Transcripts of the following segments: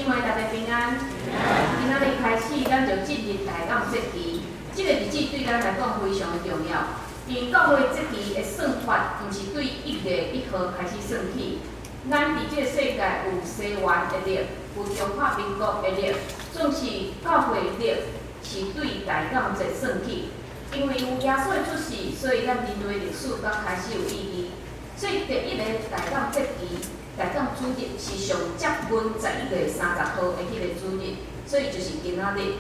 姊妹，大家平安。今仔日開始，咱就進入大減節期。這個日子對咱來講非常的重要，因為教會節期的算法，毋是對1月1號開始算起。咱佇這個世界有西元的曆，有中華民國的曆，總是教會曆是對大減節算起。因為有耶穌的出世，所以咱人類歷史才開始有意義。所以第一個大減節期，大減主日是上接近11月30號的彼個主日，所以就是今仔日。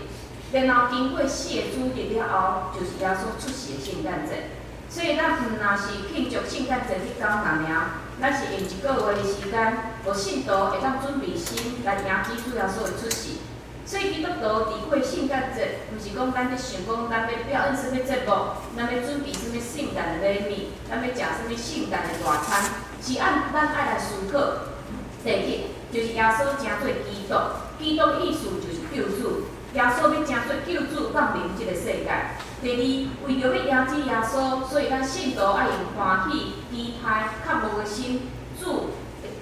然後經過四個主日了後，就是耶穌出世的聖誕節。所以咱毋若是慶祝聖誕節彼工爾爾，咱是用一個月的時間，予信徒會當準備心來迎接主耶穌的出世。所以基督徒佇過聖誕節，毋是講咱咧想講咱欲表演啥物節目，咱欲準備啥物聖誕的禮物，咱欲食啥物聖誕的大餐，是按咱愛來思考。第一，就是耶穌成做基督，基督的意思就是救主，耶穌欲成做救主降臨這個世界。第二，為著欲迎接耶穌，所以咱信徒愛用歡喜、期待、渴慕的心，主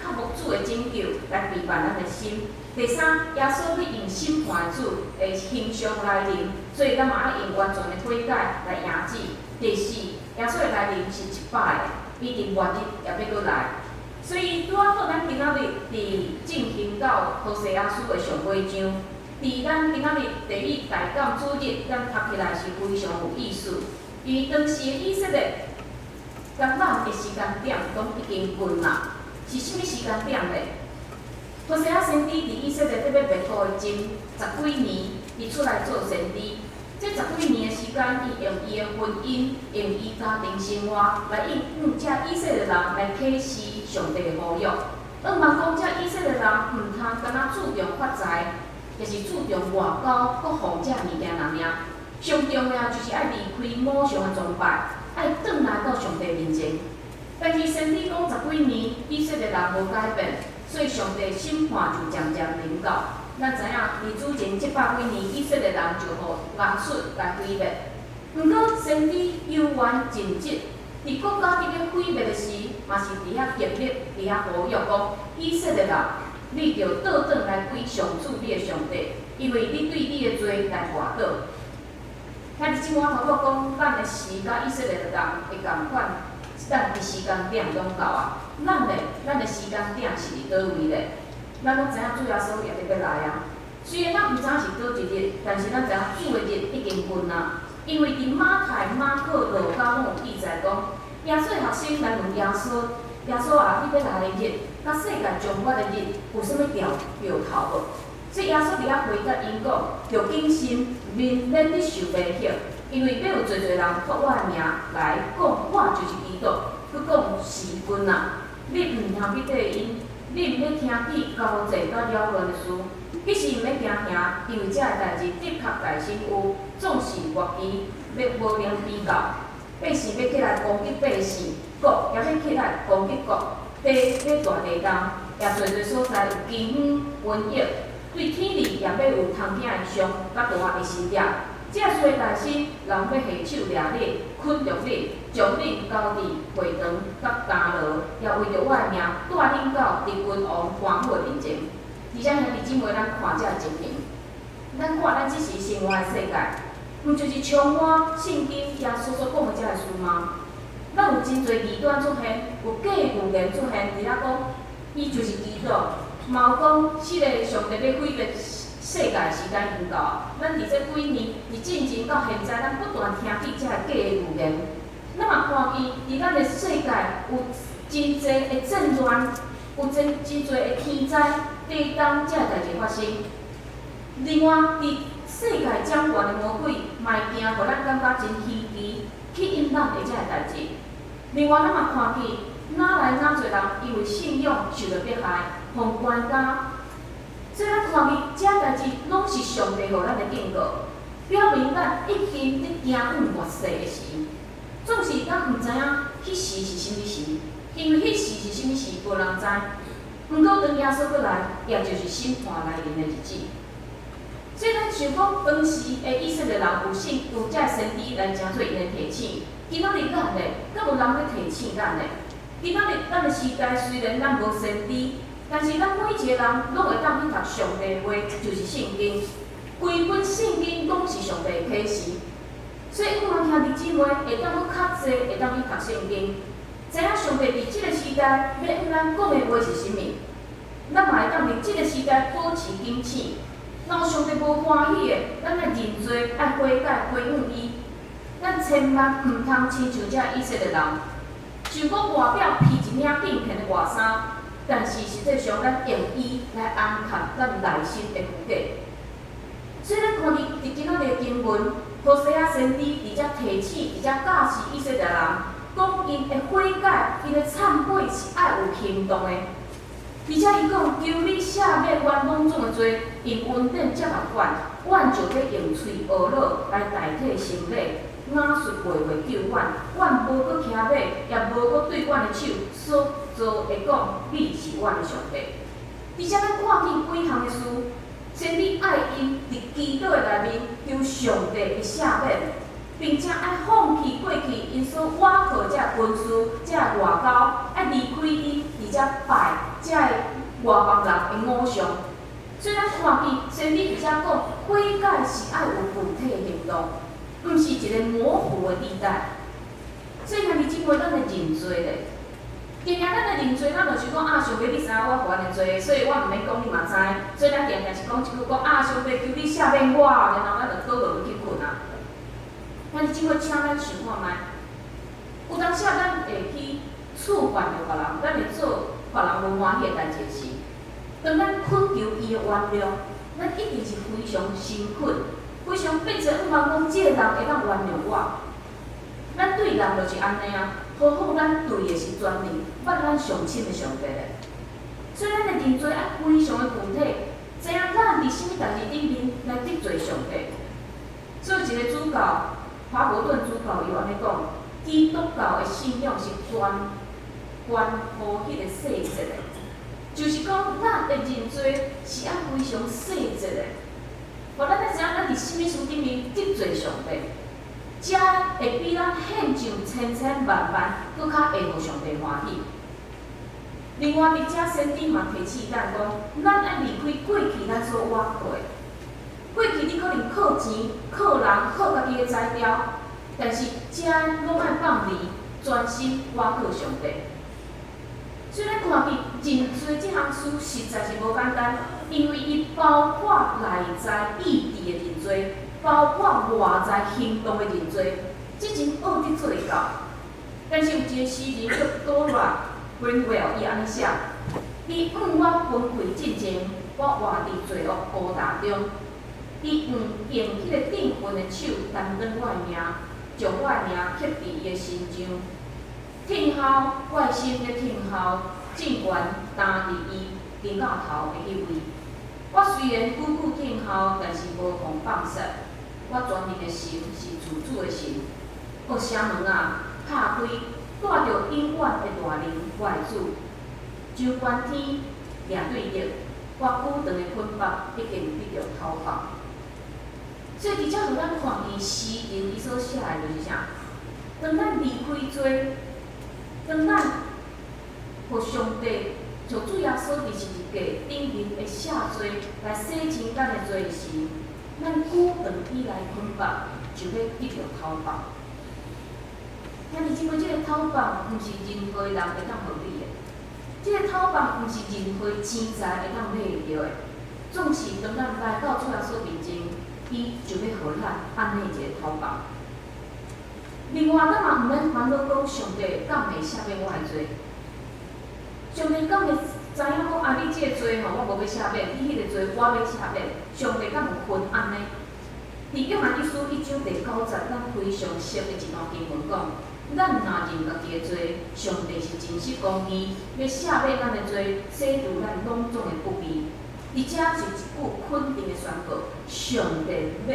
渴慕主的拯救來備辦咱的心。第三，耶穌欲用審判主的形象來臨，所以咱嘛愛用完全的悔改來迎接。第四，耶穌的來臨是一擺的，伊佇末日也欲閣來。所以拄仔好，咱今仔日佇進行到何西阿書的上尾章，佇咱今仔日第一大減主日，咱讀起來是非常有意思。因為當時的以色列，佮咱的時間點攏已經近啦，是啥物時間點咧？何西阿先知佇以色列咧欲滅國的前十幾年，伊出來做先知。這十幾年的時間，伊用伊的婚姻，用伊家庭生活來向這以色列人來啟示上帝的呼籲。向望講，這以色列人毋通干焦注重發財，抑是注重外交、國防這物件爾爾。上重要就是愛離開偶像的崇拜，愛轉來到上帝面前。但是先知講十幾年，以色列人無改變，所以上帝審判就漸漸臨到。咱知影，佇主前700幾年，以色列人就予亞述來毀滅。毋過先知猶原盡職，佇國家佇咧毀滅的時，嘛是佇遐竭力，佇遐呼籲講：以色列人，你著倒轉來歸上主你的上帝，因為你對你的罪來跋倒。兄弟姊妹，我頭拄講，咱的時佮以色列人會仝款，咱的時間點攏到啊。咱咧，咱的時間點是佇佗位咧？咱攏知影主耶穌也佇欲來啊。雖然咱毋知影是佗一日，但是咱知影主的日已經近啊。因為佇馬太、馬可、路加攏有記載講，耶穌的學生來問耶穌：耶穌啊，你欲來的日，佮世界終末的日有啥物著著頭無？所以耶穌佇遐回答𪜶講：著謹慎，免免去受迷惑，因為欲有濟濟人託我的名來講，我就是基督，閣講時近啊！你毋通去綴𪜶，你毋免聽見交戰佮擾亂的事，彼時毋免驚嚇，因為這个代誌的確大先有，總是末期欲無能比較。百姓欲起來攻擊百姓，國也欲起來攻擊國，地欲大地動，也濟濟所在有饑荒、瘟疫，對天理也欲有通驚的傷，佮大的神跡。這事大生，人欲下手掠你、捆著你，將恁交佇會堂佮監牢，也為著我的名，帶恁到敵君王官府的面前。而且兄弟姊妹，咱看這个情形，咱看咱這時生活的世界，毋就是充滿聖經耶穌所講的這个事嗎？咱有真濟異端出現，有假預言出現，佇遐講，伊就是基督，嘛有講，這个上帝欲毀滅世界的時間已經到。咱佇這幾年，佇進前到現在，咱不斷聽見這个假的預言。咱嘛看見佇咱的世界有真濟的戰亂，有真真濟的天災、地動，這个代誌發生。另外，佇世界掌權的魔鬼，嘛會驚予咱感覺真稀奇，去引咱的這個代誌。另外，咱嘛看見，哪來哪濟人因為信仰受著迫害，予關監。所以咱看見這代誌攏是上帝予咱的警告，表明咱已經佇行往末世的時。總是咱毋知影彼時是啥物時，因為彼時是啥物時，無人知。毋過當耶穌閣來，也就是審判來臨的日子。所以咱想講，當時的以色列人有信有這个先知來成做𪜶的提醒。今仔日咱咧，敢有人欲提醒咱咧？今仔日咱的時代雖然咱無先知，但是咱每一个人攏會當去讀上帝的話，就是聖經。規本聖經攏是上帝的啟示，所以向望兄弟姊妹會當閣較濟會當去讀聖經，知影上帝佇這個時代欲向咱講的話是啥物。咱嘛會當佇這個時代保持警醒。若有上帝無歡喜的，咱愛認罪，愛悔改，歸向伊。咱千萬毋通親像這以色列人，想講外表披一領敬虔的外衫，但是實際上咱用伊來掩蓋咱內心的虛假。所以咱看佇佇今仔日的經文，何西阿先知佇遮提醒，佇遮教示以色列人，講𪜶的悔改、𪜶的懺悔是愛有行動的。而且伊講，求你赦免阮攏總的罪，用恩典接納阮，阮就欲用喙學樂來代替洗禮，咬舌袂會救阮，阮無閣騎馬，也無閣對阮的手所做的講，你是阮的上帝。而且咱看見幾項的事，先知愛𪜶佇祈禱的內面求上帝的赦免，並且愛放棄過去𪜶所倚靠這軍事、這外交，愛離開𪜶佇遮拜這外邦人的偶像。所以咱看見先知佇遮講悔改是愛有具體的行動，毋是一個模糊的地帶。所以兄弟姊妹，咱的認罪咧。定定咱的認罪，咱就是講啊，上帝你知影我犯的罪，所以我毋免講你嘛知。所以咱定定是講一句講啊，上帝求你赦免我，然後咱就倒落去睏啊。兄弟姊妹，請咱想看覓，有當時咱會去觸犯著別人，咱會做別人無歡喜的代誌時，當咱懇求伊的原諒，咱一定是非常誠懇，非常變成向望講，這個人會當原諒我。咱對人就是按呢啊，何況咱對的是全能、捌咱上深的上帝咧。所以咱的認罪愛非常的具體，知影咱佇啥物代誌頂面來得罪上帝。所以一個主教，華伯頓主教伊有按呢講，基督教的信仰是全關乎彼個細節的，就是講咱的認罪是愛非常細節的，予咱愛知影咱佇啥物事頂面得罪上帝，才會比咱獻上千千萬萬，閣較會予上帝歡喜。另外，佇遮先知嘛提醒咱講，咱愛離開過去咱所倚靠的。過去你可能靠錢、靠人、靠家己的才調，但是這攏愛放離，專心倚靠上帝。所以咱看見認罪這項事實在是無簡單，因為伊包括內在意志的認罪，包括外在行動的認罪，這真學得做會到。但是有一個詩人叫 Dora Greenwell，伊按呢寫：伊向我分開進前，我活佇罪惡勾搭中。伊用用彼個鎮魂的手擔當我的名，將我的名刻佇伊的身上。聽候，我的心咧聽候，政權擔佇伊肩胛頭的彼位。我雖然久久聽候，但是無予放殺。我全能的神是自主的神。哦，城門啊，拍開，帶著永遠的大能，我的主。掌權天，掠對日，我久長的捆縛已經得著透放。所以，佇遮予咱看見詩人伊所寫的就是啥？當咱離開罪，當咱予上帝就主耶穌佇十字架頂面的赦罪來洗淨咱的罪時，咱久長以來捆縛就欲得著透放。兄弟姊妹，這個透放毋是任何人會當予你的，這個透放毋是任何錢財會當買會著的。總是當咱來到主耶穌面前，伊就欲予咱按呢一個透放。另外，咱嘛毋免煩惱講上帝敢會赦免我的罪。上帝敢會知影講啊？你這個罪吼，我無欲赦免；你彼個罪，我欲赦免。上帝敢有分按呢？佇約翰一書一章第九節，咱非常熟的一段經文講：咱若認家己的罪，上帝是誠實公義，欲赦免咱的罪，洗除咱攏總的不義。佇遮是一句肯定的宣告：上帝欲，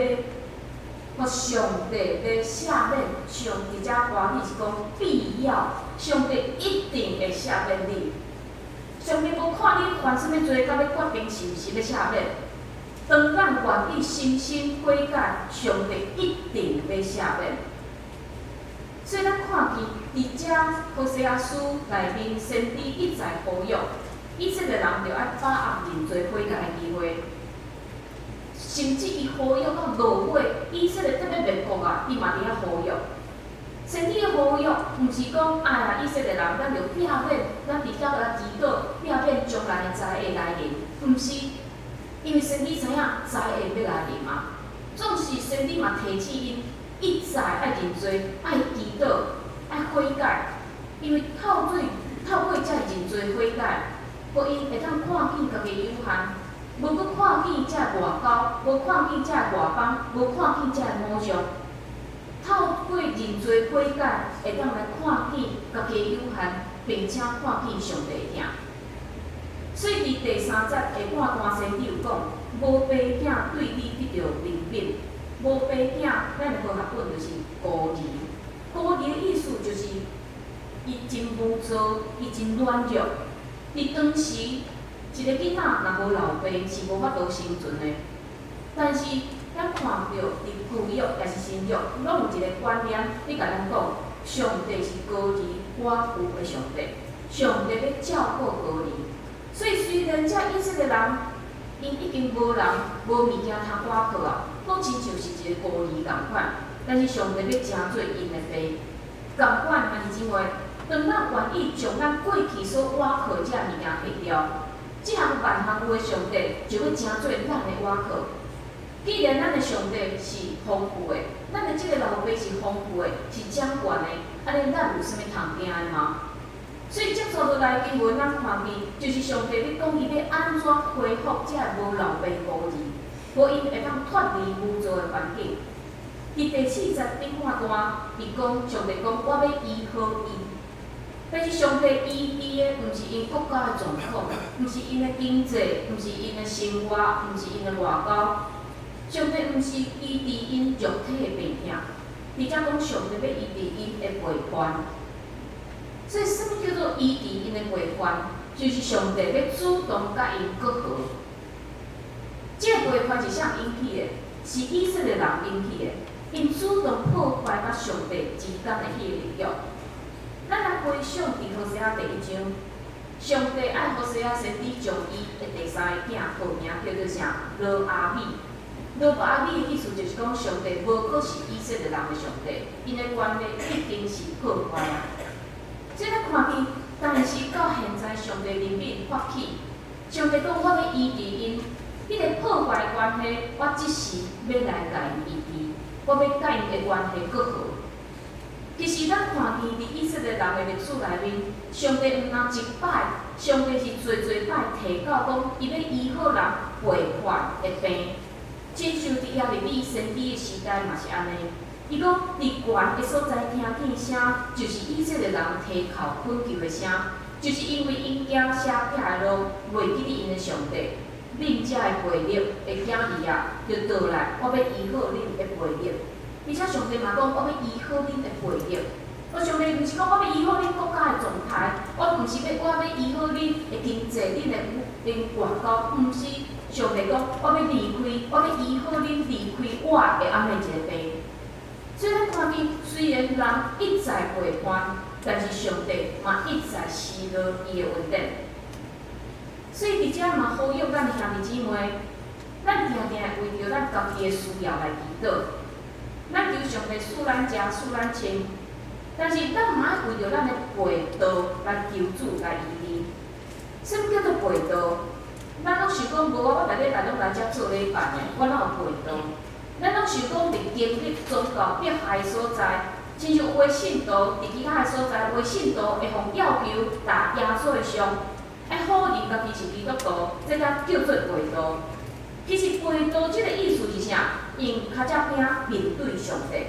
予上帝欲赦免，上帝遮歡喜是講必要，上帝一定會赦免你。上帝無看你犯啥物罪，才欲決定是毋是欲赦免。當咱願意深心悔改，上帝一定欲赦免。所以咱看見佇遮何西阿書內面，先知一再呼籲。以色列人著愛把握認罪悔改的機會，甚至伊呼籲到落尾，以色列得欲滅國啊，伊嘛佇遐呼籲。先知的呼籲，毋是講哎呀，以色列人，咱著避免，咱佇遐來祈禱，避免將來的災禍來臨，毋是，因為先知知影災禍欲來臨啊。總是先知嘛提醒𪜶一再愛認罪、愛祈禱、愛悔改，因為透過這認罪悔改，予𪜶會當看見家己有限，無閣看見這外交，無看見這外邦，無看見這偶像。透過認罪悔改，會當來看見家己有限，並且看見上帝的疼。所以佇第三節下半段，先知有講：無爸囝對你得著憐憫，無爸囝，咱的和合本就是孤兒。孤兒的意思就是伊真無助，伊真軟弱。佇當時，一個囡仔若無老爸是無法度生存的。但是咱看著佇舊約抑是新約，攏有一個觀念，咧共咱講，上帝是孤兒寡婦的上帝，上帝欲照顧孤兒。所以雖然這以色列人，𪜶已經無人無物件通倚靠啊，閣親像是一個孤兒仝款，但是上帝欲成做𪜶的爸，仝款兄弟姊妹，當咱願意將咱過去所倚靠這物件提掉，這項萬項有的上帝就欲成做咱的倚靠。既然咱的上帝是豐富的，咱的這個老爸是豐富的，是掌權的，按呢咱有啥物通驚的嗎？所以接續落來經文，咱看見就是上帝欲講伊欲按怎恢復這個無老爸孤兒，予𪜶會當脫離無助的環境。佇第四節頂半段，伊講上帝講我欲醫好伊，但是上帝醫治的毋是𪜶國家的狀況，毋是𪜶的經濟，毋是𪜶的生活，毋是𪜶的外交。上帝毋是醫治𪜶肉體的病痛，而且講上帝欲醫治𪜶的背叛。所以，啥物叫做醫治𪜶的背叛？就是上帝欲主動佮𪜶媾和。這個背叛是啥引起的？是以色列人引起的。𪜶主動破壞佮上帝之間的彼個立約。咱來回想佇何西阿第一章，上帝愛何西阿先知將伊的第三个囝號名叫做啥？羅亞米。羅亞米的意思就是講，上帝無閣是以色列人的上帝，𪜶的關係已經是破壞啊。所以咱看見，但是到現在，上帝憐憫發起，上帝講我欲醫治𪜶，彼個破壞關係，我這時欲來共𪜶醫治，我欲佮𪜶的關係媾和。其實咱看見佇以色列人的歷史內面，上帝毋但一擺，上帝是濟濟擺提到講，伊欲醫好人背叛的病。親像佇耶利米先知的時代嘛是按呢。伊講佇懸的所在聽見聲，就是以色列人提哭懇求的聲，就是因為𪜶行邪僻的路，袂記得𪜶的上帝，恁這的悖逆的囝兒啊，就倒來，我欲醫好恁的悖逆。而且上帝嘛講，我欲醫好恁的悖逆。我上帝毋是講我欲醫好恁國家的狀態，我毋是欲我欲醫好恁的經濟、恁的恁外交，毋是。上帝講，我欲離開，我欲醫好恁離開我的按呢一個病。所以咱看見，雖然人一再背叛，但是上帝嘛一再施落伊的恩典。所以佇遮嘛呼籲咱兄弟姊妹，咱定定為著咱家己的需要來祈禱，咱求上帝賜咱食，賜咱穿，但是咱嘛愛為著咱的背道來求主來醫治。啥物叫做背道？咱攏想講無啊，我逐禮拜攏來遮做禮拜的，我哪有背道？咱攏想講佇經歷宗教迫害所在，親像有的信徒佇其他的所在，有的信徒會予要求貼耶穌的像，愛否認家己是基督徒，這才叫做背道。其實背道這個意思是啥？用跤跡餅面對上帝，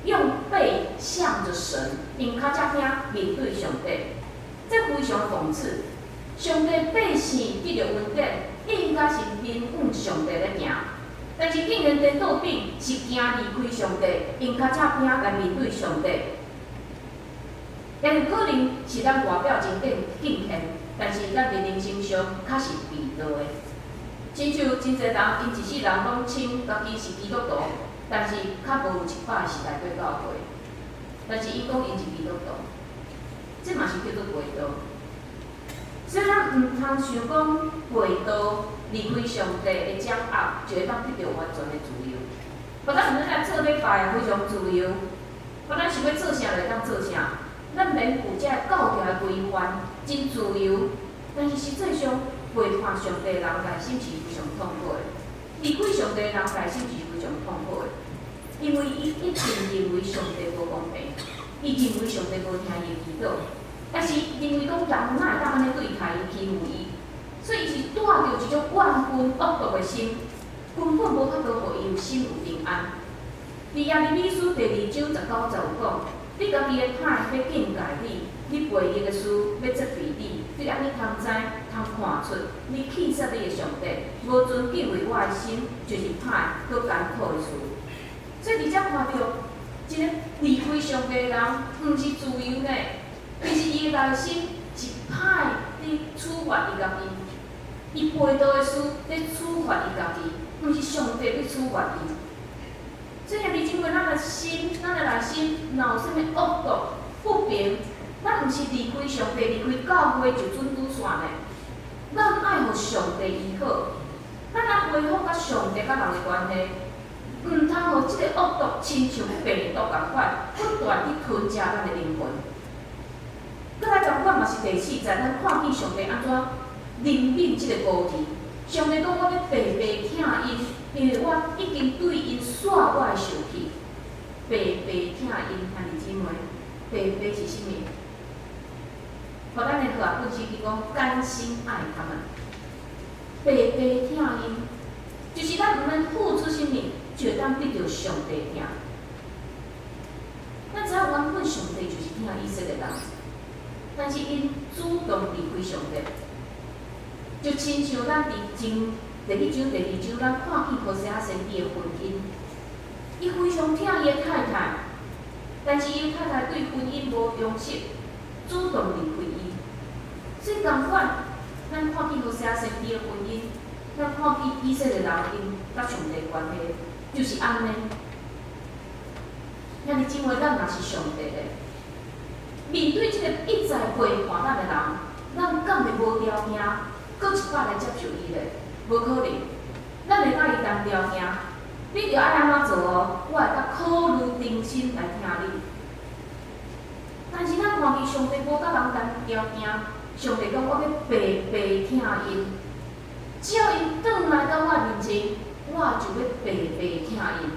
用背向著神，用跤跡餅面對上帝，這非常諷刺。上帝百姓得著恩典，應該是面向上帝咧行，但是竟然顛倒變是驚離開上帝，用跤跡餅來面對上帝。也有可能是咱外表真敬敬虔，但是咱佇人生上較是背道的。親像真濟人，𪜶一世人攏稱家己是基督徒，但是較無有一擺是來過教會。但是𪜶講𪜶是基督徒，這嘛是叫做背道。所以咱毋咱毋通想講背道離開上帝的掌握，就會當得著完全的自由。無咱毋免來做禮拜非常自由，無咱想欲做啥就會當做啥。咱免負這教條的規範，真自由。但是實際上背叛上帝的人內心是非常痛苦的，離開上帝的人內心是非常痛苦的，因為伊一定認為上帝無公平，伊認為上帝無聽伊的祈禱，但是認為講人哪會當按呢對待伊、欺負伊，所以伊是帶著一種怨恨惡毒的心，根本無法度予伊有心有平安。佇耶利米書第二章19節有講：你家己的歹欲警戒你，你悖逆的事欲責備你，你按呢通知、通看出，你棄殺你的上帝，無存敬畏我的心，就是歹閣艱苦的事。所以佇遮看著，一个離開上帝的人，毋是自由呢，其實伊的內心是歹佇處罰伊家己，伊背道的事佇處罰伊家己，毋是上帝佇處罰伊。所以兄弟姊妹，咱的心，咱的內心，若有啥物惡毒、不平，咱毋是離開上帝、離開教會就準拄煞呢。咱愛予上帝醫好，咱愛恢復佮上帝佮人的關係，毋通予這个惡毒親像病毒仝款，不斷去吞食咱的靈魂。閣來仝款嘛是第四節，咱看見上帝按怎憐憫這个孤兒。上帝講：我欲白白疼𪜶，因為我已經對𪜶煞我的受氣。白白疼𪜶，兄弟姊妹，白白是啥物？予咱的和合本聖經講，甘心愛他們。白白疼𪜶，就是咱毋免付出啥物，就會當得著上帝疼。咱知影原本上帝就是疼以色列人，但是𪜶主動離開上帝，就親像咱佇前第一章、第二章，咱看見何西阿先知的婚姻，伊非常疼伊的太太，但是伊的太太對婚姻無忠實，主動離開伊。所以仝款，咱看見何西阿先知的婚姻，咱看見以色列人𪜶佮上帝關係，就是按呢。兄弟姊妹，咱若是上帝的，面對這個一再背叛咱的人，咱敢會無條件，閣一擺來接受伊咧？無可能。咱會佮伊談條件，你著愛按怎做哦？我會較考慮重新來疼你。但是咱看見上帝無佮人談條件，上帝講我欲白白疼𪜶，只要𪜶轉來到我面前，我就欲白白疼𪜶。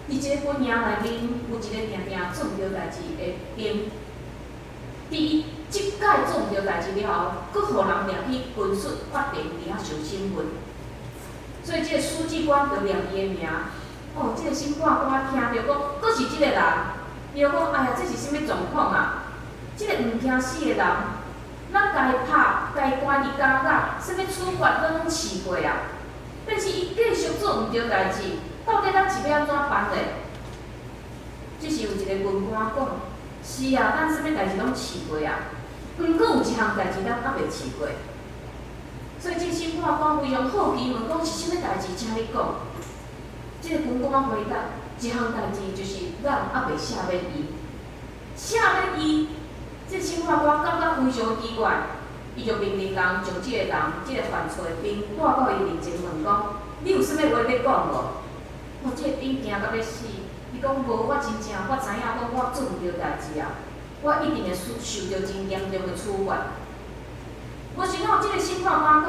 佇這个軍營內面，有一个定定做毋著代誌的兵。佇伊這擺做毋著代誌了後，閣予人掠去軍事法庭佇遐受審問。所以這个書記官就念伊的名。哦，這个審判官聽著講，閣是這个人，伊就講：哎呀，這是啥物狀況啊？這个毋驚死的人，咱共伊拍，共伊關佇監獄，啥物處罰攏試過啊。但是伊繼續做毋著代誌，到底咱是欲按怎辦咧？這時有一個軍官講：是啊，咱啥物代誌攏試過啊，毋過有一項代誌咱猶未試過。所以這審判官非常好奇問講是啥物代誌，請你講。這個軍官回答：一項代誌就是咱猶未赦免伊，赦免伊。這審判官感覺非常奇怪，伊就命令人將這個人，這個犯錯的兵帶到伊面前問講：你有啥物話欲講無？哦，這個兵驚甲欲死，伊講無，我真正我知影講我做毋著代誌啊，我一定會受著真嚴重的處罰。無想到這個審判官講：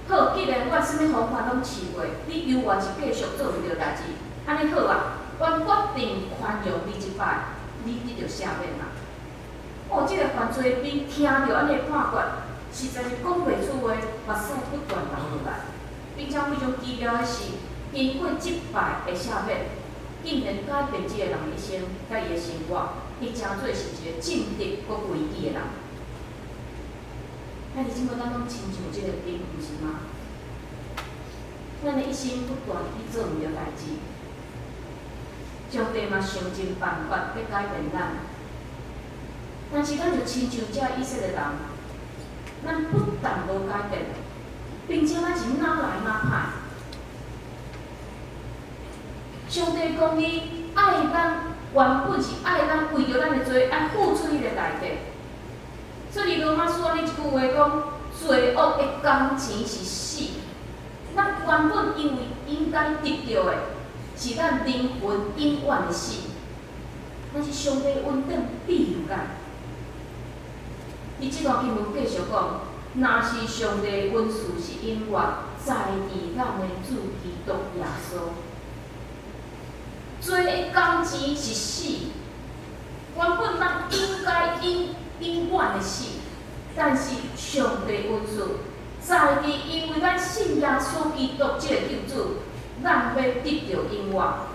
好，既然我啥物方法攏試過，你猶原是繼續做毋著代誌，按呢好啊，我決定寬容你這擺，你得著赦免啦。哦，這個犯罪的兵聽著按呢判決，實在是講袂出話，目屎不斷流落來。並且非常奇妙的是，經過這擺的赦免，竟然改變這個人一生，佮伊的生活，伊成做是一個正直閣規矩的人。兄弟姊妹，咱攏親像這個兵，毋是嗎？咱的一生不斷去做毋著代誌，上帝嘛想盡辦法欲改變咱，但是咱就親像這以色列人，咱不但無改變，並且咱是愈來愈歹。上帝講伊愛咱，原本是愛咱為著咱的罪愛付出彼個代價。所以羅馬書按呢一句話講，罪惡的工錢是死。咱原本因為應該得著的，是咱靈魂永遠的死。但是上帝恩典庇佑咱。佇這段經文繼續講，若是上帝恩賜是永活，在佇咱的主基督耶穌。罪的工錢是死，原本咱應該永永遠的死，但是上帝恩賜，在佇因為咱信耶穌基督這个救主，咱欲得著永活。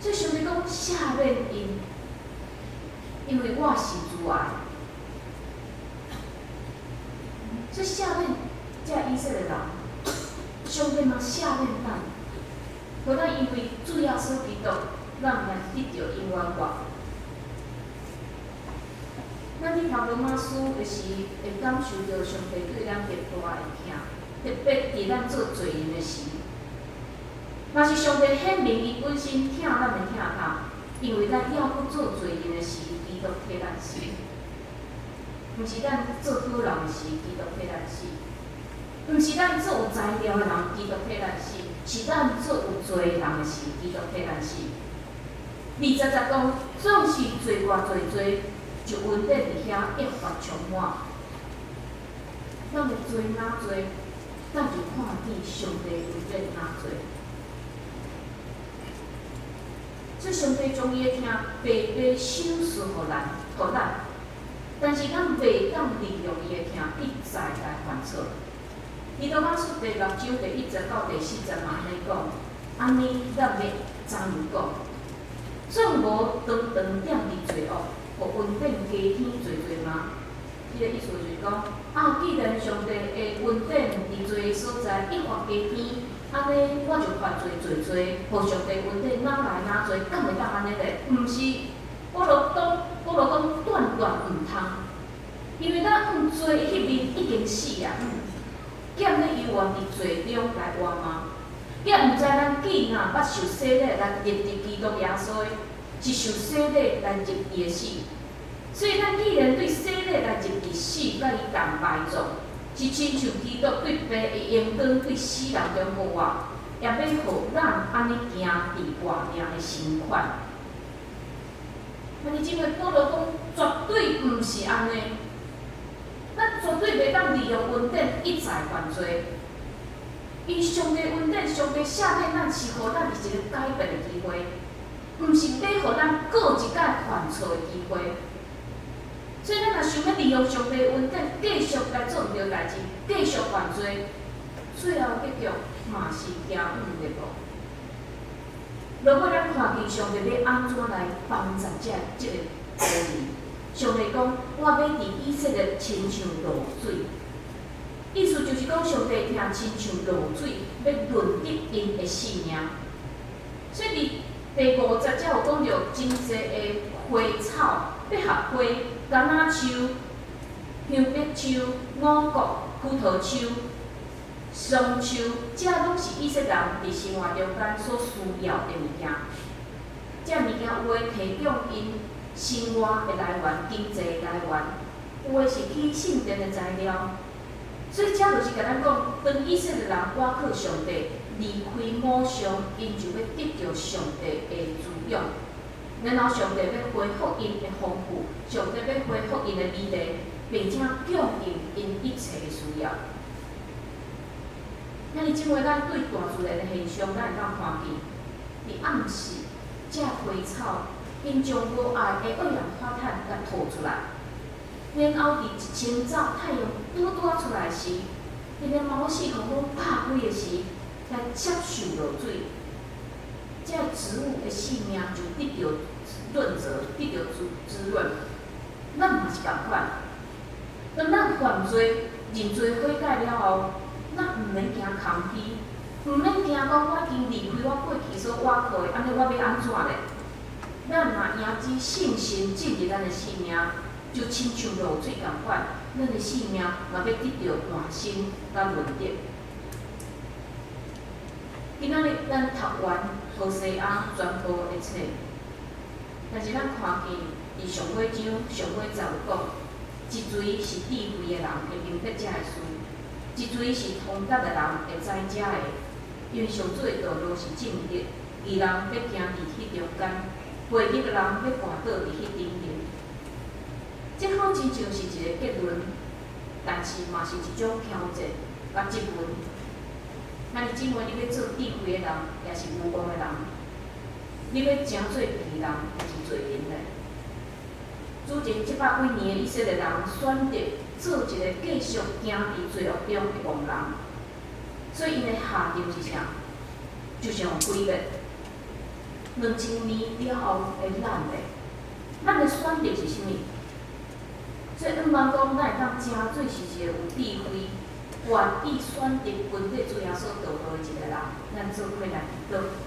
所以上帝講赦免𪜶，因為我是慈愛。所以赦免這以色列人，上帝嘛赦免咱，予咱因為主耶穌基督，咱來得著永遠活。咱佇讀羅馬書的時，會感受著上帝對咱極大的疼，特別佇咱做罪人的時。若是上帝顯明伊本身疼咱的疼痛，因為咱猶閣做罪人的時，基督替咱死。毋是咱做好人的時，基督替咱死；毋是咱做有才調的人，基督替咱死，是咱做有罪的人的時，基督替咱死。20節講，總是罪偌濟濟，就恩典佇遐越發充滿。咱的罪若濟，咱就看見上帝恩典若濟。所以上帝將伊的疼白白賞賜予咱，予咱。但是咱袂當利用伊的疼一再來犯錯。彼羅馬書第六章第一節到第四節嘛按呢講，按呢咱欲怎樣講？總無長長踮佇罪惡，予恩典加添濟濟嗎？彼个意思就是講，啊，既然上帝的恩典佇罪的所在越發加添，按呢我就犯罪濟濟，予上帝恩典哪來哪濟，敢會當按呢咧？毋是，保羅講斷斷毋通，因為咱向罪的彼面已經死啊，敢欲猶原佇罪中來活嗎？敢毋知咱既若捌受洗禮來入佇基督耶穌的，是受洗禮來入伊的死。所以咱既然對洗禮來入佇死，佮伊仝埋葬，是親像基督對父的榮光對死人中復活，也欲予咱按呢行佇活命的新款。兄弟姊妹，保羅講絕對毋是按呢，咱絕對袂當利用恩典一再犯罪。因上帝恩典，上帝赦免咱，是予咱一个改變的機會，毋是欲予咱閣一擺犯錯的機會。所以咱若想欲利用上帝恩典，繼續來做毋著代誌，繼續犯罪，最後結局嘛是行往滅亡。落尾咱看見上帝欲按怎來幫助這个孤兒？上帝講：我欲佇以色列親像露水，意思就是講上帝疼親像露水，欲潤澤𪜶的性命。所以佇第五節才有講著真濟的花草、百合花、柑仔樹、香柏樹、五穀、葡萄樹、松樹，這攏是以色列人佇生活中間所需要的物件。這物件有的提供𪜶生活的來源、經濟的來源，有的是起聖殿的材料。所以這就是共咱講，當以色列人倚靠上帝，離開偶像，𪜶就欲得著上帝的滋養。然後上帝欲恢復𪜶的豐富，上帝欲恢復𪜶的美麗，並且供應𪜶一切的需要。兄弟姊妹，咱對大自然的現象，咱會當看見，佇暗時，這花草𪜶將無愛的二氧化碳共吐出來，然後佇一清早太陽拄拄仔出來時，𪜶的毛細孔攏拍開的時，來接受露水，這植物的性命就得著潤澤，得著滋潤。咱嘛是仝款，當咱犯罪、認罪悔改了後，咱毋免驚空虛，毋免驚講我已經離開我過去所倚靠的，按呢我欲按怎咧？咱若憑著信心進入咱的生命，就親像露水仝款，咱的生命嘛欲得著換新佮潤澤。今仔日咱讀完何西阿全部的冊，但是咱看見佇上尾章、上尾節有講，一錘是智慧的人會明白這个事，一錘是通達的人會知這个。因為上主的道路是正直，義人欲行佇彼中間，悖逆的人欲跋倒佇彼頂面。這好親像是一个結論，但是嘛是一種挑戰佮質問。咱姊妹，你欲做智慧的人，抑是愚戇的人？你欲成做義人，抑是罪人呢？主前700幾年的以色列人選擇做一个繼續行佇罪惡中的戇人，所以𪜶的下場是啥？就是予毀滅。2000年了後的咱呢？咱的選擇是啥物？所以，向望講，咱會當成做是一个有智慧、願意選擇跟隨主耶穌道路的一个人，咱做伙來祈禱。